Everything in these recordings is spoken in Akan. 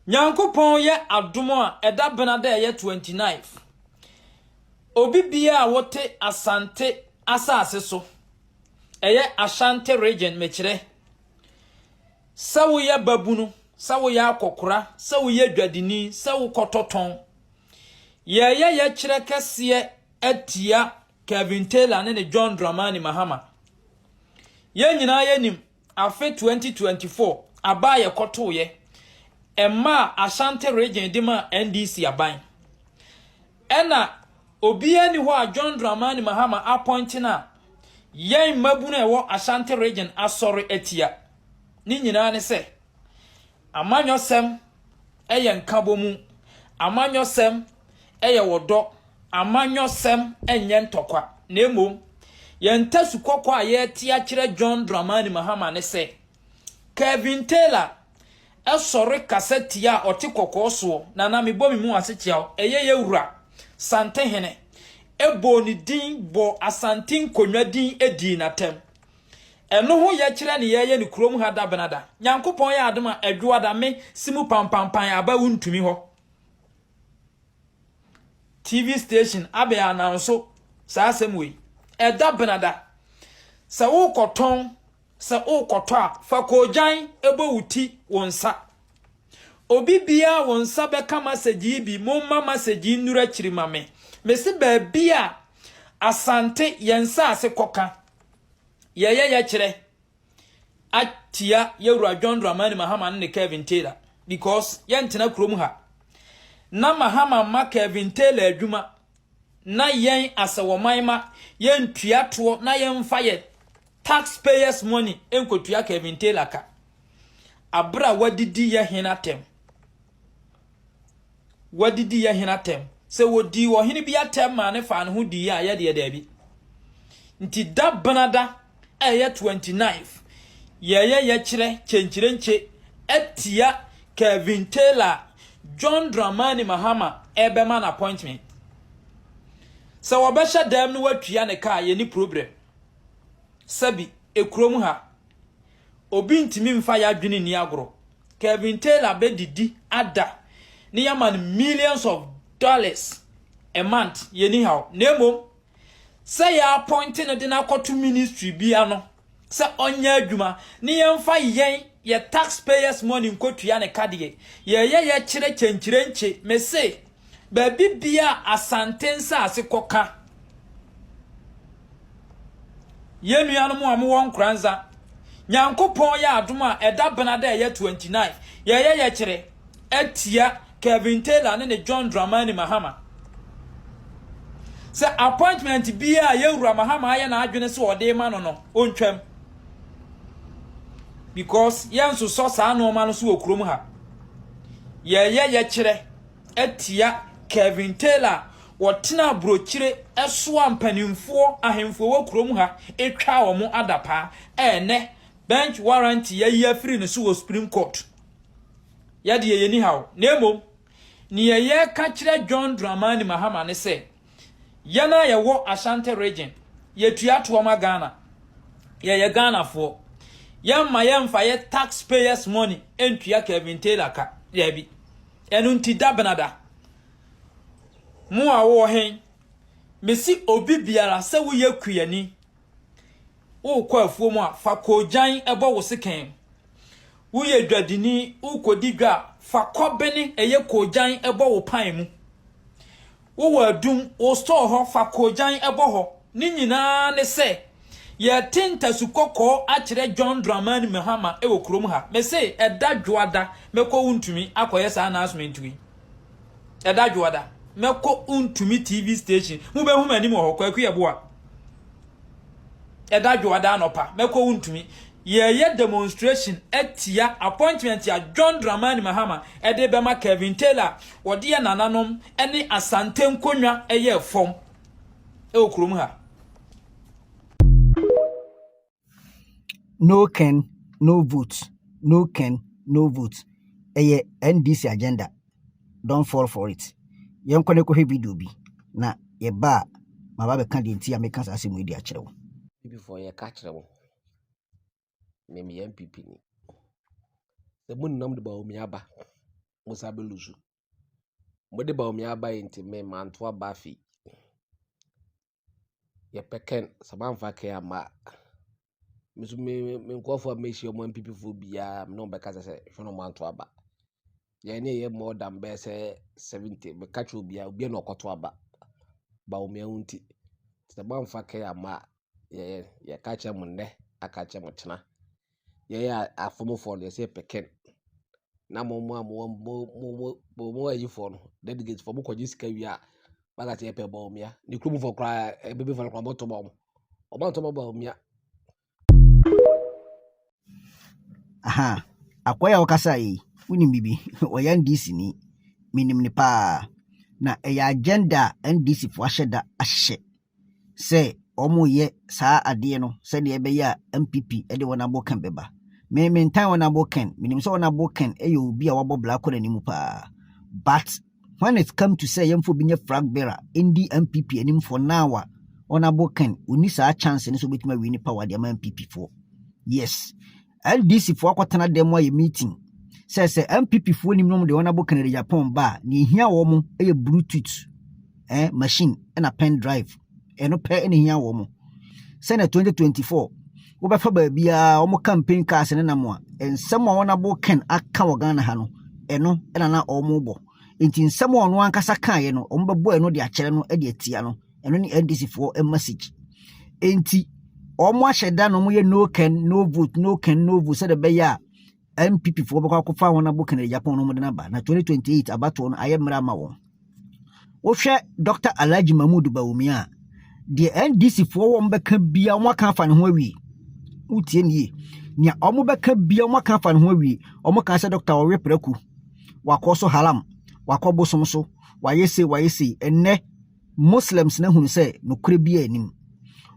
Nyankopɔn yɛ adom a ɛda benada a ɛyɛ 29th. Obi biara a wote Asante asase so, ɛyɛ Ashanti region mekyerɛ, sɛ woyɛ babunu, sɛ woyɛ akɔkora, sɛ woyɛ dwadini, sɛ wokɔtɔtɔn, yɛyɛ yɛkyerɛ kɛseɛ atia Kevin Taylor ne ne John Dramani Mahama. Yɛn nyinaa yɛnim afe 2024 aba a yɛkɔtoeɛ ɛmaa Ashanti region de maa NDC aban. Ɛna obiara ni hɔ a John Dramani Mahama appoint no a yɛn mmabunu a ɛwɔ Ashanti region asɔre atia. Ne nyinaa ne sɛ amanyɔsɛm yɛ nkabɔmu, amanyɔsɛm yɛ wɔdɔ, amanyɔsɛm nyɛ ntɔkwa. Na mmom yɛn ntasu kɔkɔɔ a yɛrete akyerɛ John Dramani Mahama ne sɛ Kevin Taylor ɛsɔre kasa tia a ɔte kɔkɔɔ soɔ na na mebɔ me mu ase kyia wo ɛyɛ yɛ wura Santehene ɛbɔɔ ne din bɔ Asante nkonnwa din dii n'atɛm. Ɛno ho yɛkyerɛ ne yɛyɛ ne kurom ha da benada. Nyankopɔn yɛ adom a ɛdwoada me si mu pampampan aba wontumi hɔ. TV station abɛ ananso saa asɛm wei. Ɛda benada. Sɛ wokɔtɔn sɛ wokɔtɔ a fa koogyan ɛbɔ wo ti wo nsa. Obi biara wo nsa bɛka message yi bi, momma message yi nnuru akyiri ma me. Mesi baabi a Asante yɛn nsaase kɔka yɛyɛ yɛkyerɛ atia yɛwura John Dramani Mahama ne Kevin Taylor because yɛntena kurom ha na Mahama ma Kevin Taylor adwuma na yɛn asɛwɔman ma yɛntua toɔ na yɛmfa yɛ taxpayers money nkɔtua Kevin Taylor ka abere a wadidi yɛ hene atɛm, wadidi yɛ hene atɛm. Sɛ wɔdii ɔhene bi atɛm maa ne fa ne ho dii a, yɛdeɛ daabi. Nti da benada a ɛyɛ 29th yɛyɛ yɛkyerɛ kyɛnkyerɛnkye atia Kevin Taylor. John Dramani Mahama ɛbɛma no appointment sɛ wɔbɛhyɛ dɛm no watua ne kaa, yɛni problem. Sɛbi ekurom ha obi ntumi mfa yɛadwene ni agorɔ. Kevin Taylor bɛdidi ada ne yɛma no millions of dollars a month, yɛni haw. Na mmom sɛ yɛ appoint no de no akɔto ministry bi ano sɛ ɔnyɛ adwuma ne yɛmfa yɛn yɛ taxpayers money nkɔtua ne kadeɛ, yɛyɛ yɛkyerɛ kyɛnkyerɛnkye. Mese baabi bia Asante nsaase kɔka yɛn nuanom a mowɔ Nkoranza, Nyankopɔn yɛ adom a ɛda benada ɛyɛ 29 yɛyɛ yɛkyerɛ atia Kevin Taylor ne ne John Dramani Mahama sɛ appointment biara a yɛwura Mahama ayɛ n'adwene sɛ ɔde ma no no ɔntwam because yɛnsosɔ saa nneɛma no so wɔ kurom ha. Yɛyɛ yɛkyerɛ atia Kevin Taylor, wɔtena aburokyire ɛsoa mpanimfoɔ ahemfo wɔ kurom ha atwa wɔn adapaa. Ɛnɛ bench warrant yɛyi afiri ne so wɔ Supreme Court, yɛde yɛ ni haw. Na mmom nea yɛka kyerɛ John Dramani Mahama ne sɛ yɛn a yɛwɔ Ashanti region, yɛtua toɔ ma Ghana, yɛyɛ Ghanafoɔ. Yɛmma yɛmfa yɛ taxpayers money ntua Kevin Taylor ka yɛbi. Ɛno nti da benada mo a wɔwɔ hen, mesi obi biara sɛ woyɛ kuani, wokɔ afuo mu a, fa koogyan ɛbɔ wo sekan. Woyɛ dwadini, wokɔdi dwa a, fa kɔbene ɛyɛ koogyan ɛbɔ wo pan mu. Wowɔ adum wo store hɔ, fa koogyan ɛbɔ hɔ. Ne nyinaa ne sɛ yɛte ntasu kɔkɔɔ akyerɛ John Dramani Mahama ɛwɔ kurom ha. Mese ɛda dwoada mɛkɔ Wontumi akɔyɛ saa announcement yi. Ɛda dwoada mɛkɔ Wontumi TV station, mobɛhu m'anim wɔ hɔ. Kwaku Yɛboa, ɛda dwoada anɔpa mɛkɔ Wontumi, yɛyɛ demonstration atia appointment a John Dramani Mahama ɛde bɛma Kevin Taylor. Wɔde yɛ nananom ne Asante nkonnwa ɛyɛ fam ɛwɔ kurom ha. No Ken, no vote. No Ken, no vote. Ɛyɛ NDC agenda. Don't fall for it. Yɛnkɔ ne kɔhwɛ video bi na yɛba a maba bɛka deɛ nti a meka saa asɛm yi de akyerɛ wo. Before yɛka kyerɛ wo, me meyɛ NPP ni. Sɛ monam de Bawumia aba. Mo san bɛ lose. Mode Bawumia aba yi nti me manto aba afei. Yɛpɛ Ken, sɛ moamfa Ken amma a, me nso me nkurɔfoɔ a mehyia wɔn NPP foɔ biara, me ne wɔn bɛkasa sɛ hwɛ na wɔanto aba. Yɛn ne yɛyɛ more than bɛyɛ sɛ 70. Meka kyerɛ obiara, obiara na ɔkɔto aba. Bawumia ho nti. Sɛ moamfa Ken amma a, yɛka kyerɛ mo nnɛ, aka kyerɛ mo kyena. Yɛyɛ afɔmfoɔ no, yɛsɛ yɛpɛ Ken. Na mo a mo ayifoɔ no, delegates foɔ, mokɔgye sika wie a, baka sɛ yɛpɛ Bawumia. Ne kuromfoɔ koraa, ɛbɛbɛfoɔ no koraa, ɔmo to ma ɔmo. Ɔmo anto ma Bawumia. Aha, akɔyɛ a wɔkasa yi, wonim bibi, ɔyɛ NDC ni, menim ne paa. Na ɛyɛ agenda a NDC foɔ ahyɛ da ahyehyɛ sɛ wɔyɛ saa adeɛ no sɛdeɛ ɛbɛyɛ a NPP de wɔn abɔ Ken bɛba. Me mentan wɔn abɔ Ken, menim sɛ wɔn abɔ Ken yɛ obi a wabɔ bla kɔ n'anim paa. But when it come to sɛ yɛmfa obi nyɛ flag bearer ndi NPP anim for now a, Honorable Ken, onni saa chance no sɛ obɛtumi awi ne power de ama NPP foɔ. Yes, NDC foɔ akɔtena dan mu ayɛ meeting sɛ NPP foɔ nim nom de Honorable Kennedy Agyapong ba a, nea ehia wɔn yɛ Bluetooth machine ɛna pen drive. Ɛno pɛ ɛna ehia wɔn. Sɛnɛ 2024 wobɛfa baabiara wɔn campaign cars ne nam a, nsɛm a Honorable Ken aka wɔ Ghana ha no, ɛno ɛna na wɔn bɔ. Nti nsɛm a ɔno ankasa kaeɛ no, wɔn bɛbɔ ɛno de akyerɛ no de atia no. Ɛno ne NDC foɔ message. Nti wɔn ahyɛ da na wɔn yɛ no Ken no vote, no Ken no vote, sɛdeɛ ɛbɛyɛ a NPP foɔ bɛkɔ akɔfa wɔn abo Kennedy Agyapong no, wɔn de n'aba na 2028 abatoɔ no ayɛ mmerɛ ama wɔn. Wohwɛ Dr. Alhaji Mahmood Bawumia a, deɛ NDC foɔ wɔn bɛka bia, wɔn aka afa ne ho awie. Wotie nie, nea wɔn bɛka bia, wɔn aka afa ne ho awie. Wɔn ka sɛ Dr. ɔwe prɛko, wakɔ so haram, wakɔ bosom so, wayɛ se, wayɛ se. Ɛnnɛ Muslims na hunu sɛ nokorɛ bi anim.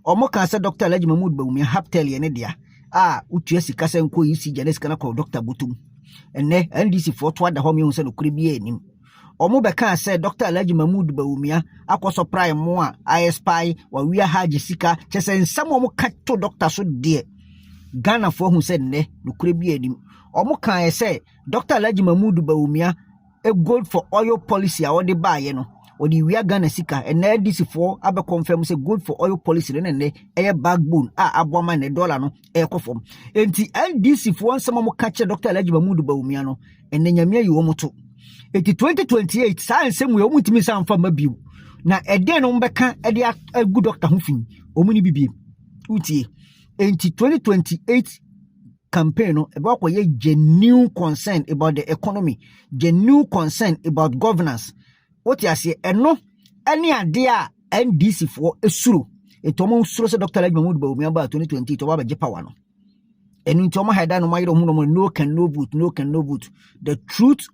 Wɔn ka sɛ Dr. Alhaji Mahmood Bawumia haptel yɛ ne dea a wotua sika sɛ nkɔ ECG ne sika no kɔ Dr. Botom. Ɛnnɛ NDC foɔ to ada hɔ mehu sɛ nokorɛ bi anim. Wɔn bɛka sɛ Dr. Alhaji Mahmood Bawumia akɔ supply mo a ayɛ wawia Hajj sika, kyɛ sɛ nsɛm a wɔn ka to Dr. so deɛ, Ghanafoɔ hu sɛ nnɛ nokorɛ bi anim. Wɔn kaeɛ sɛ Dr. Alhaji Mahmood Bawumia gold for oil policy a wɔde baayɛ no, wɔde wia Ghana sika. Ɛnɛ NDC foɔ abɛ confirm sɛ gold for oil policy no ne nnɛ ɛyɛ backbone a aboa ma ne dollar no ɛrekɔ fam. Nti NDC foɔ nsɛm a wɔka kyerɛ Dr. Alhaji Mahmood Bawumia no, ɛnɛ Nyame ayi wɔn to. Eti 2028 saa nsɛm wei, wɔn ntumi nsa nfa mma bio. Na ɛdeɛn na wɔn bɛka ɛde agu Dr. ho fi? Wɔn ni bibie wotie. Nti 2028 campaign no ɛbɛ akɔyɛ genuine concern about the economy, genuine concern about governance. Wote aseɛ? Ɛno ɛne adeɛ a NDC foɔ esuro. Etu wɔn suro sɛ Dr. Alhaji Mahmood Bawumia ba 2028, ɔba abɛgye power no. Ɛno nti wɔn haida na wɔn ayerɛ wɔn no, no Ken no vote, no Ken no vote. The truth.